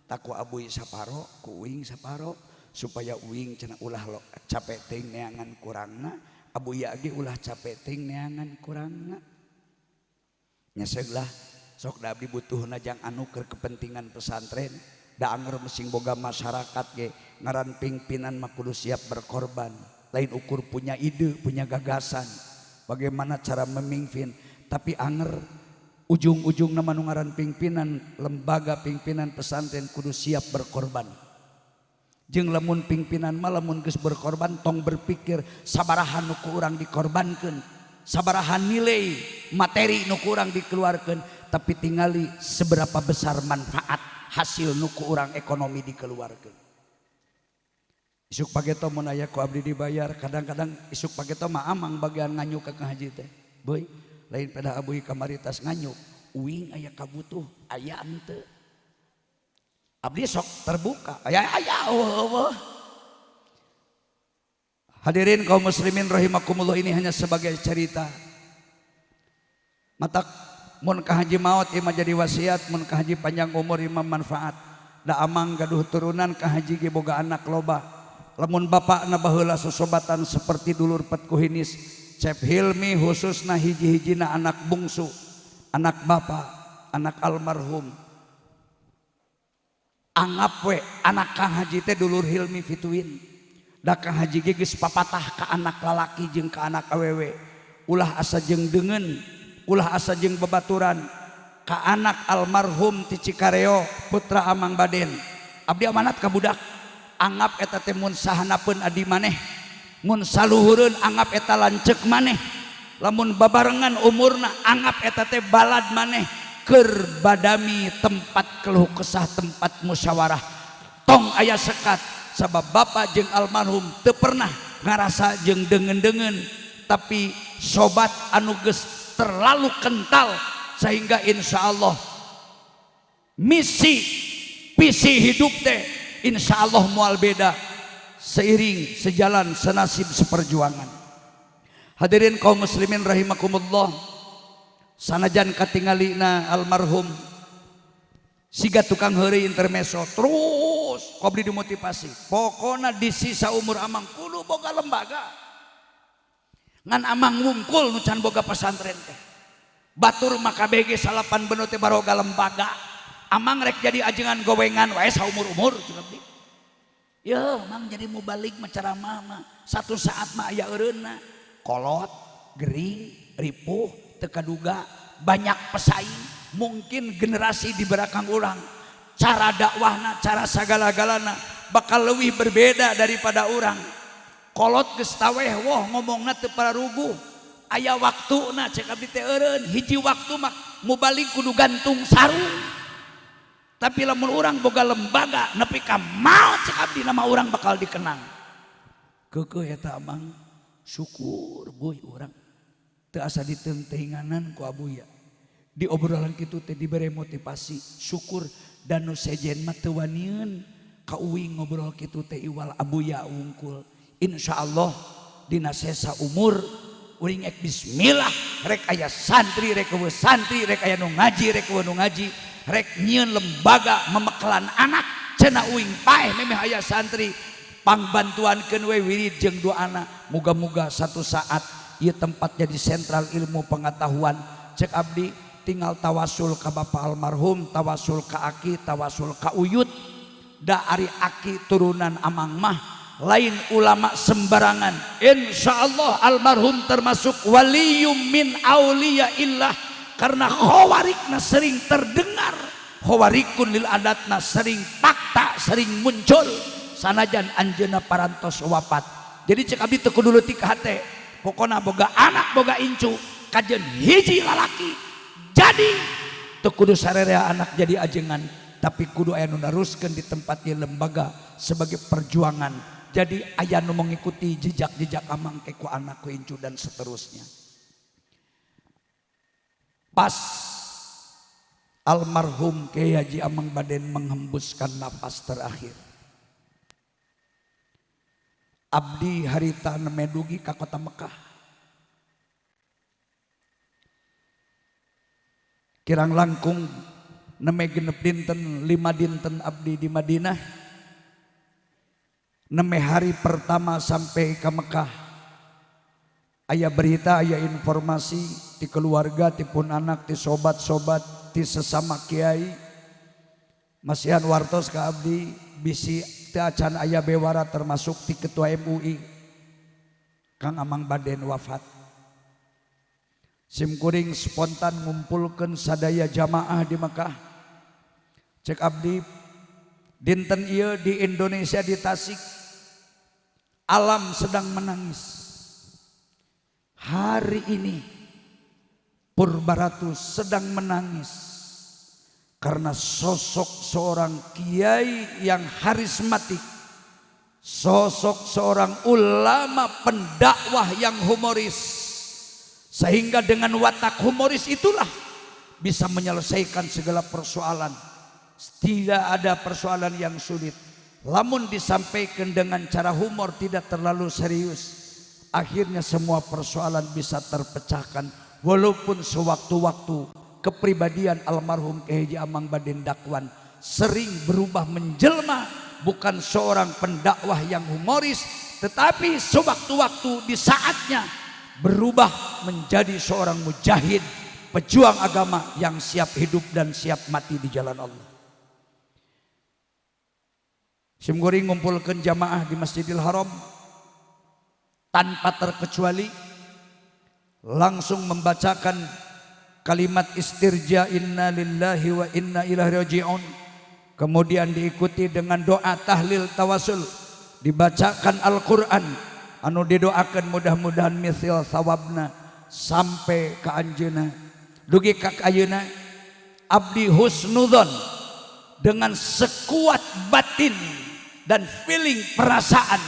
Taku abuy saparo, ku uing saparo supaya uing cenah ulah lo capek teuing neangan kurangna, abuy ge ulah capek teuing neangan kurangna. Nyeseg lah sok da abdi butuhna jang anu keur kepentingan pesantren da anger mesing boga masyarakat ge ngaran pimpinan mah kudu siap berkorban lain ukur punya ide punya gagasan bagaimana cara memimpin tapi anger ujung-ujungna mah nu ngaran pimpinan lembaga pimpinan pesantren kudu siap berkorban jeung lamun pimpinan mah lamun geus berkorban tong berpikir sabaraha nu ku urang dikorbankeun sabaraha nilai materi nu kurang dikeluarkan tapi tingali seberapa besar manfaat hasil nu kurang ekonomi dikeluarkan. Isuk pageto mun aya ku abdi dibayar kadang-kadang isuk pageto mah amang bagian nganyuk ka haji teh. Boy, lain pada abuy kamari tas nganyuk, uing aya kabutuh, aya henteu. Abdi sok terbuka, aya aya eueuh. Hadirin kaum muslimin rahimakumullah, ini hanya sebagai cerita. Matak mun ka haji maot ieu mah jadi wasiat, mun ka haji panjang umur ieu mah manfaat. Da amang gaduh turunan ka haji ge boga anak loba. Lamun bapakna baheula sosobatan seperti dulur Petkuhinis, Cep Hilmi khususna hiji-hijina anak bungsu, anak bapak, anak almarhum. Anggap we anak Kang Haji teh dulur Hilmi Fituin. Da Kang Haji ge geus papatah ka anak lalaki jeung ka anak awewe. Ulah asa jeung deungeun, ulah asa jeung babaturan ka anak almarhum ti Cikareo putra Amang Baden. Abdi amanat ka budak, anggap eta teh mun sahanapeun adi maneh, mun saluhureun anggap eta lanceuk maneh, lamun babarengan umurna anggap eta teh balad maneh, keur badami tempat keluh kesah, tempat musyawarah. Tong aya sekat sabab bapak jeung almarhum teu pernah ngarasa jeung deungeun-deungeun, tapi sobat anu geus terlalu kental sehingga insya Allah misi visi hidup teh insya Allah mual beda, seiring sejalan senasib seperjuangan. Hadirin kaum muslimin rahimakumullah, sanajan katingalina almarhum siga tukang heureuy intermeso terus Terus ku abdi dimotivasi. Pokona di sisa umur amang kudu boga lembaga. Ngan amang wungkul nu can boga pesantren teh. Batur mah KBG salapan benut teh baroga lembaga. Amang rek jadi ajengan gowengan wae saumur-umur cek abdi. Yeuh, mang jadi mubalig mah ceramah mah. Satu saat mah aya eureunna. Kolot, gering, ripuh, teu kaduga, banyak pesaing, mungkin generasi di belakang urang cara dakwahna, cara sagala-galana bakal lebih berbeda daripada urang. Kolot geus taweh woh ngomongna teu pararuguh. Aya waktuna cek abdi teh eureun, hiji waktu mah mubalig kudu gantung sarung. Tapi lamun urang boga lembaga nepi ka maot cek abdi nama urang bakal dikenang. Keukeuh eta amang syukur boy urang teu asa diteungteuinganan ku abuya. Di obrolan kitu teh dibere motivasi syukur dan nu sejen mah teu wanieun ka uing ngobrol kitu teh iwal abuya wungkul. Insyaallah dina sesa umur uring ek bismillah rek aya santri rek eueuh santri rek aya nu ngaji rek eueuh nu ngaji rek nyieun lembaga memekelan anak cenah uing paeh memeh aya santri pangbantuankeun we wirid jeung doana muga-muga satu saat ieu tempat jadi sentral ilmu pengetahuan. Cek abdi tinggal tawasul ka bapak almarhum, tawasul ka aki, tawasul ka uyut. Da ari aki turunan amang mah lain ulama sembarangan. Insyaallah almarhum termasuk waliyum min auliyaillah karena khawarikna sering terdengar, khawarikun lil adatna sering fakta, sering muncul sanajan anjeunna parantos wafat. Jadi cek abdi teu kudu leutik hate, pokona boga anak boga incu kajen hiji lalaki jadi teu kudu sarerea anak jadi ajengan, tapi kudu aya nu naruskeun di tempat ieu lembaga sebagai perjuangan. Jadi aya nu mengikuti jejak-jejak amang ke ku anak ku incu dan seterusnya. Pas almarhum Kiai Haji Amang Baden menghembuskan nafas terakhir, abdi harita neme dugi ka kota Mekah. Kirang langkung neme genep dinten, 5 dinten abdi di Madinah. Neme hari pertama sampai ke Mekah, aya berita, aya informasi ti keluarga, ti pun anak, ti sobat-sobat, ti sesama kiai. Masihan wartos ka abdi bisi teu acan aya bewara termasuk ti ketua MUI Kang Amang Baden wafat. Simkuring spontan ngumpulkeun sadaya jamaah di Mekah. Cek abdi dinten ieu di Indonesia di Tasik alam sedang menangis. Hari ini Purbaratu sedang menangis karena sosok seorang kiai yang harismatik, sosok seorang ulama pendakwah yang humoris, sehingga dengan watak humoris itulah bisa menyelesaikan segala persoalan. Tidak ada persoalan yang sulit. Lamun disampaikan dengan cara humor tidak terlalu serius, akhirnya semua persoalan bisa terpecahkan. Walaupun sewaktu-waktu kepribadian almarhum Kiai Haji Amang Baden Dakwan sering berubah menjelma, bukan seorang pendakwah yang humoris, tetapi sewaktu-waktu di saatnya berubah menjadi seorang mujahid, pejuang agama yang siap hidup dan siap mati di jalan Allah. Simkuring ngumpulkeun jamaah di Masjidil Haram tanpa terkecuali langsung membacakan kalimat istirja inna lillahi wa inna ilaihi raji'un, kemudian diikuti dengan doa tahlil tawasul, dibacakan Al-Qur'an anu didoakan mudah-mudahan misil sawabna sampai ka anjeunna dugi ka ayeuna. Abdi husnudzon dengan sekuat batin dan feeling perasaan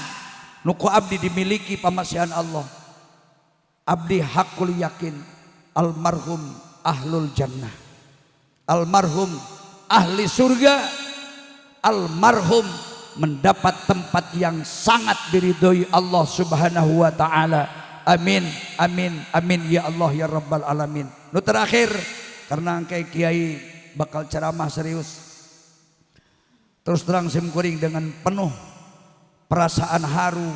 nu ku abdi dimiliki pamasihan Allah, abdi hakul yakin almarhum ahlul jannah, almarhum ahli surga, almarhum mendapat tempat yang sangat diridhoi Allah Subhanahu wa taala. Amin amin amin ya Allah ya rabbal alamin. Nu terakhir karena angke kiai bakal ceramah serius. Terus terang simkuring dengan penuh perasaan haru,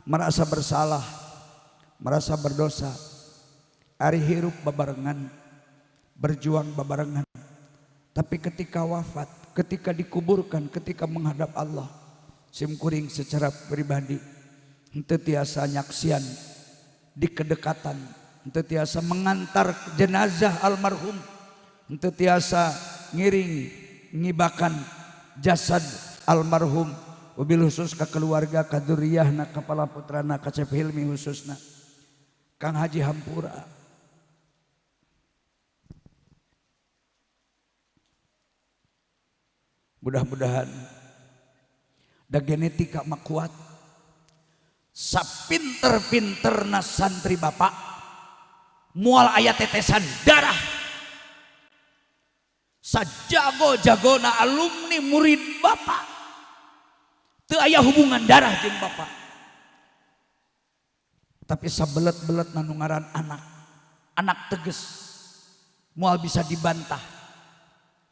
merasa bersalah, merasa berdosa. Ari hirup babarengan, berjuang babarengan. Tapi ketika wafat, ketika dikuburkan, ketika menghadap Allah, simkuring secara pribadi henteu tiasa nyaksian di kedekatan, henteu tiasa mengantar jenazah almarhum, henteu tiasa ngiring ngibakan jasad almarhum, wabil khusus ka keluarga, ka dzurriyyahna, ka para putrana, ka Cep Hilmi khususna, Kang Haji Hampura. Mudah-mudahan da genetika mah kuat. Sapinter-pinterna santri bapak moal aya tetesan darah. Sajago-jagona alumni murid bapak teu aya hubungan darah jeung bapak. Tapi sabelet-belet nu ngaran anak, anak teges moal bisa dibantah.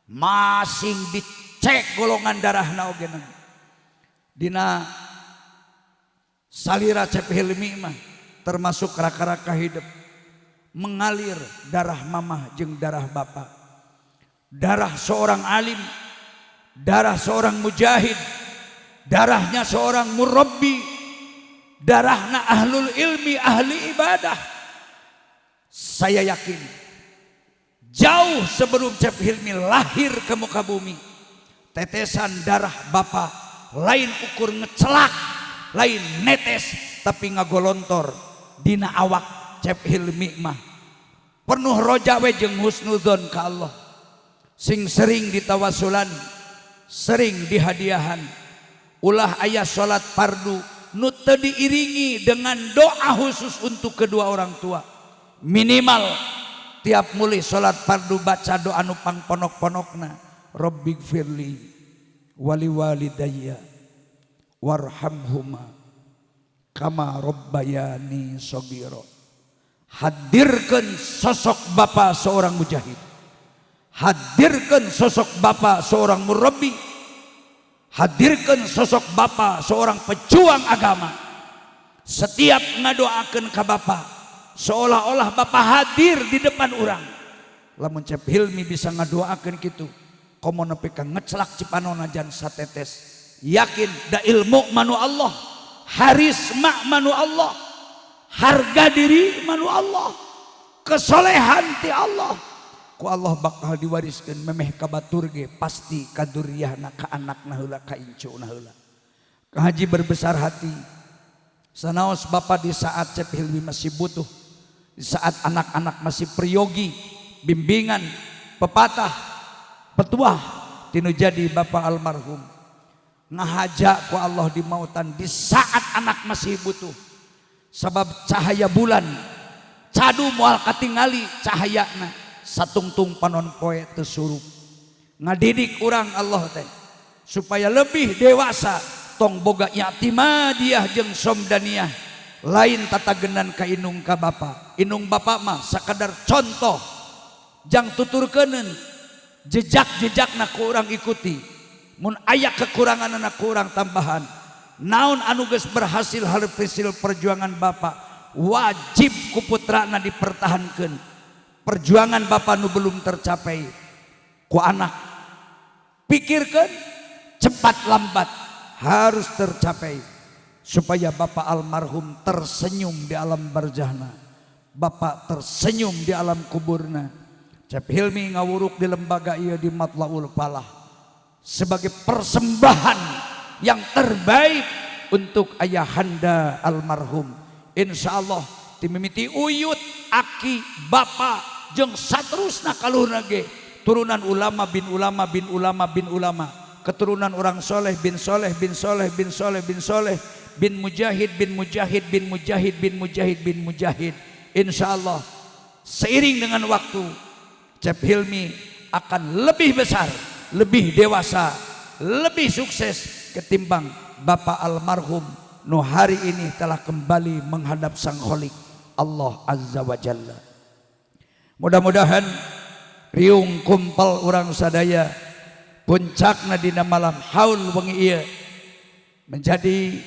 Masing dicek golongan darahna oge. Dina salira Cep Hilmi mah termasuk raka-raka hidup mengalir darah mamah jeung darah bapak. Darah seorang alim, darah seorang mujahid, darahnya seorang murabbi, darahna ahlul ilmi, ahli ibadah. Saya yakin jauh sebelum Cep Hilmi lahir ke muka bumi, tetesan darah bapak lain ukur ngecelak, lain netes, tapi ngagolontor dina awak Cep Hilmi mah penuh roja we jeung husnuzon ka Allah. Sing sering ditawasulan, sering dihadiahan. Ulah aya salat fardu nu teu diiringi dengan doa khusus untuk kedua orang tua. Minimal tiap mulih salat fardu baca doa nu pangponok-ponokna, Rabbighfirli wali walidayya warhamhuma kama rabbayani shaghira. Hadirkan sosok bapak seorang mujahid, hadirkan sosok bapak seorang murabbi, hadirkan sosok bapak seorang pejuang agama. Setiap ngadoakeun ka bapak seolah-olah bapak hadir di depan urang. Lamun Cep Hilmi bisa ngadoakeun kitu, komo nepi ka ngecelak cipanona jan satetes. Yakin da ilmu manu Allah, harisma manu Allah, harga diri manu Allah, kesolehan ti Allah. Ku Allah bakal diwariskeun memeh ka batur ge pasti ka dzurriyyahna, ka anakna heula, ka incuna heula. Kang Haji berbesar hati. Sanaos bapak di saat Cep Hilmi masih butuh, di saat anak-anak masih priyogi, bimbingan, pepatah, petuah tinu jadi bapak almarhum. Ngahaja ku Allah di mautan di saat anak masih butuh. Sabab cahaya bulan cadu moal katingali cahayana, satungtung panon poe teu surup. Ngadidik urang Allah teh supaya lebih dewasa, tong boga i'timadiyah jeung somdaniyah, lain tatagenan ka inung ka bapa. Inung bapa mah sakadar contoh jang tuturkeuneun, jejak-jejakna ku urang ikuti. Mun aya kekuranganna ku urang tambahan. Naon anu geus berhasil hareupeun perjuangan bapa wajib ku putrana dipertahankeun. Perjuangan bapa nu belum tercapai ku anak pikirkeun cepat lambat harus tercapai supaya bapak almarhum tersenyum di alam barzahna, bapak tersenyum di alam kuburna. Cep Hilmi ngawuruk di lembaga ieu di Matlaul Falah sebagai persembahan yang terbaik untuk ayahanda almarhum. Insya Allah timimiti uyut aki bapak jeung saterusna kaluhurna ge turunan ulama bin ulama bin ulama bin ulama, keturunan orang soleh bin soleh bin soleh bin soleh bin soleh bin mujahid bin mujahid bin mujahid bin mujahid bin mujahid. Insya Allah seiring dengan waktu Cep Hilmi akan lebih besar, lebih dewasa, lebih sukses ketimbang bapak almarhum nu hari ini telah kembali menghadap Sang Khalik Allah Azza wa Jalla. Mudah-mudahan riung kumpul urang sadaya Puncakna dina malam haul wengi ieu menjadi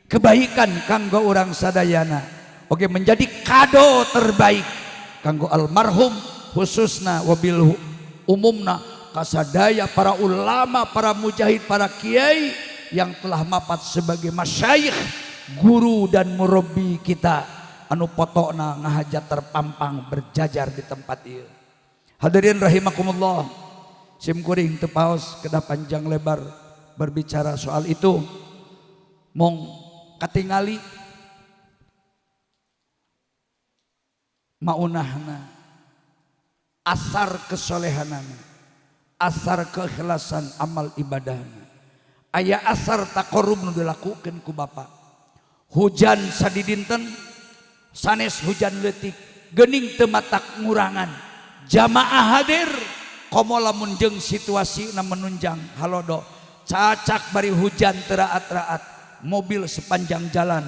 kebaikan kanggo urang sadayana. Oke, menjadi kado terbaik kanggo almarhum khususna wabil umumna kasadaya para ulama, para mujahid, para kiai yang telah mapat sebagai masyayikh, guru dan murabbi kita anu potokna ngahajat terpampang berjajar di tempat ieu. Hadirin rahimakumullah, sim kuring teu paos kedah panjang lebar berbicara soal itu. Mong katingali maunahna asar kesolehanana, asar keikhlasan amal ibadahna, aya asar taqarrub nu dilakukeun ku bapa. Hujan sadidinten sanes hujan leutik, geuning teu matak ngurangan, jamaah hadir komo lamun jeung situasina menunjang halodo, cacak bari hujan teraat-raat, mobil sepanjang jalan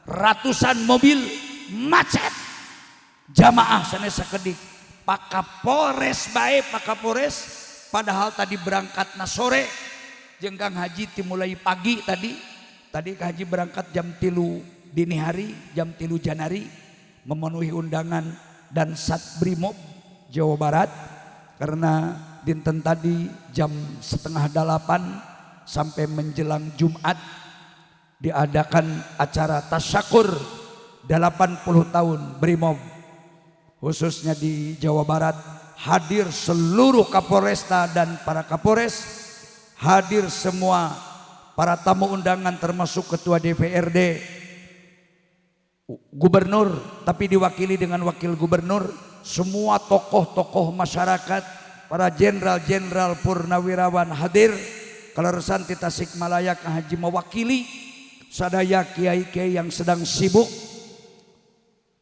ratusan mobil macet, jamaah sanes sakedik. Pak Kapolres bae, Pak Kapolres padahal tadi berangkatna sore jeung Kang Haji dimulai pagi tadi. Tadi Kang Haji berangkat jam 3 dini hari, jam 3 Januari memenuhi undangan dan Satbrimob Jawa Barat karena dinten tadi jam 7:30 sampai menjelang Jumat diadakan acara tasyakur 80 tahun Brimob khususnya di Jawa Barat. Hadir seluruh Kapolresta dan para Kapolres, hadir semua para tamu undangan termasuk Ketua DPRD, gubernur tapi diwakili dengan wakil gubernur, semua tokoh-tokoh masyarakat, para jenderal-jenderal purnawirawan hadir. Kaleresan ti Tasikmalaya Kang Haji mewakili sadaya kiai-kiai yang sedang sibuk.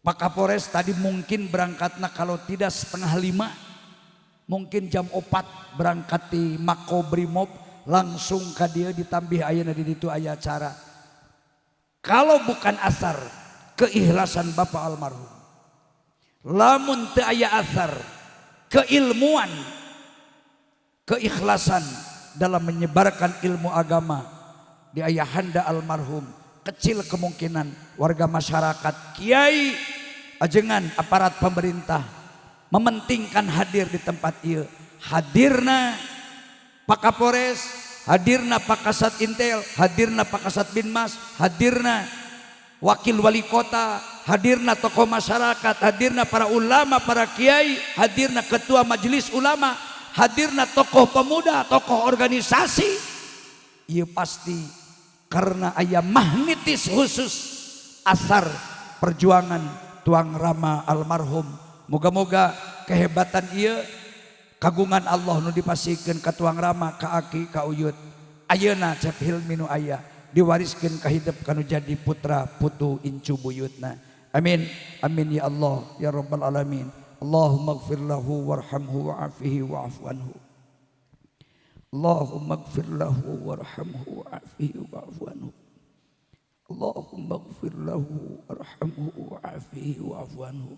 Pak Kapolres tadi mungkin berangkatna kalau tidak 4:30, mungkin jam 4 berangkat di Mako Brimob langsung ka dieu ditambih ayeuna di ditu aya acara. Kalau bukan asar keikhlasan bapak almarhum, lamun teu aya asar keilmuan, keikhlasan dalam menyebarkan ilmu agama di ayahanda almarhum, kecil kemungkinan warga masyarakat, kiai, ajengan aparat pemerintah mementingkan hadir di tempat ieu. Hadirna Pak Kapolres, hadirna Pak Kasat Intel, hadirna Pak Kasat Binmas, hadirna wakil wali kota, hadirna tokoh masyarakat, hadirna para ulama, para kiai, hadirna ketua majelis ulama, hadirna tokoh pemuda, tokoh organisasi. Ieu pasti karena aya magnetis khusus asar perjuangan tuang Rama almarhum. Moga-moga kehebatan ieu kagungan Allah nu dipasikeun ka tuang Rama, ka aki, ka uyut. Ayeuna Cep Hilmi nu aya diwariskeun ka hidup kanu jadi putra putu incu buyutna. Amin amin ya Allah ya rabbal alamin. Allahumma ighfir lahu warhamhu wa'afihi wa'fu anhu. Allahumma ighfir lahu warhamhu wa'afihi wa'fu anhu. Allahumma ighfir lahu warhamhu wa'afihi wa'fu anhu.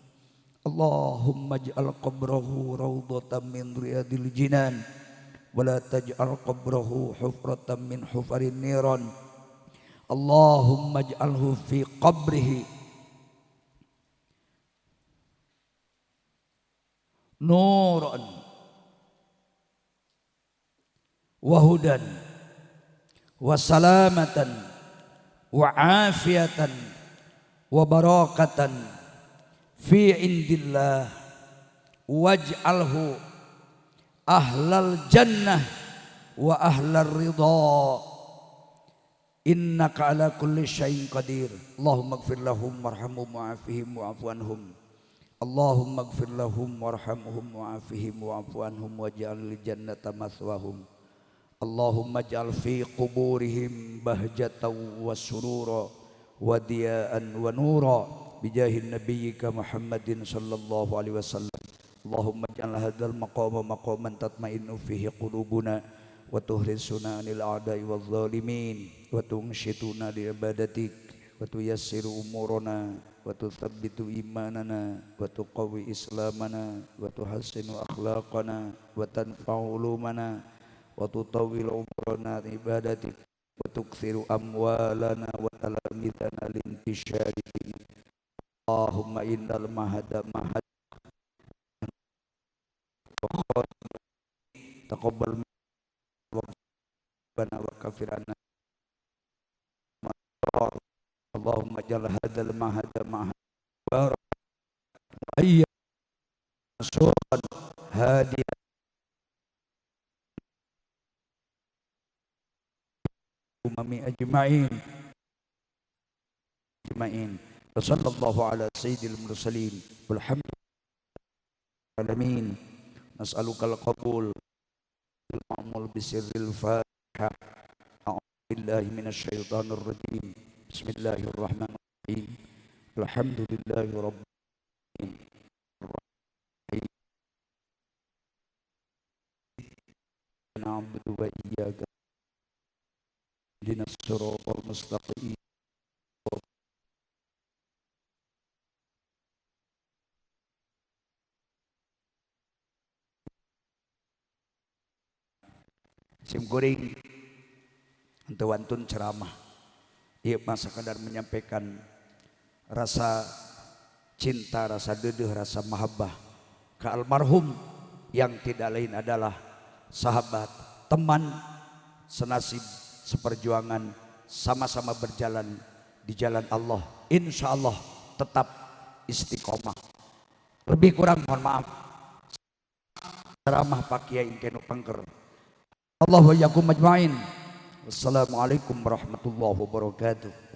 Allahumma ij'al qabrahu raudhatan min riyadil jinan wa la taj'al qabrahu hufratan min hufarin niran. Allahumma ij'alhu fi qabrihi nuran wa hudan wa salamatan wa afiatan wa barakatan fi indillah waj'alhu ahlal jannah wa ahlar ridha innaka ala kulli syai'in qadir. Allahumma ighfir lahum warhamhum wa'afihim wa'fu anhum. Allahumma ighfir lahum warhamhum wa'afihim wa'fu anhum waj'al jannata mathwahum. Allahumma ij'al fi quburihim bahjatan wa surura wa diya'an wa nura bijahi nabiyyika Muhammadin sallallahu alaihi wasallam. Allahumma ij'al hadzal maqama maqaman tatma'innu fihi qulubuna wa tuhrisuna 'anil a'da'i wadh dhalimin wa tunshituna li ibadatik wa tuyassiru umurana wa tuthabbitu imanana wa tuqawwi islamana wa tuhassinu akhlaqana wa tanfa'u ulumana wa tutawwil umrana ibadatik wa tukthiru amwalana wa talamidana lintisyari dinik. Allahumma innal mahada mahad wa taqabbal wa wa kafirana. Allahumma jal hadzal mahada mahad barak ayya suran hadiya umami ajma'in ajma'in. Wa sallallahu ala sayyidil mursalin walhamdulillahi alamin. Nas'aluka al-qabul al-ma'mul bi sirril Fatihah. A'udzu billahi minasyaitonir rajim. Bismillahirrahmanirrahim. Alhamdulillahi rabbil alamin. Na'budu wa iyyaka ihdinas siratal mustaqim. Sim kuring henteu wantun ceramah. Ieu mah sakadar menyampaikan rasa cinta, rasa dedeuh, rasa mahabbah ke almarhum yang tidak lain adalah sahabat, teman, senasib, seperjuangan, sama-sama berjalan di jalan Allah. Insya Allah tetap istiqomah. Lebih kurang mohon maaf. Ceramah Pak Kiai Kenu Pengker. Allah wa yakum ajmain. Wassalamualaikum warahmatullahi wabarakatuh.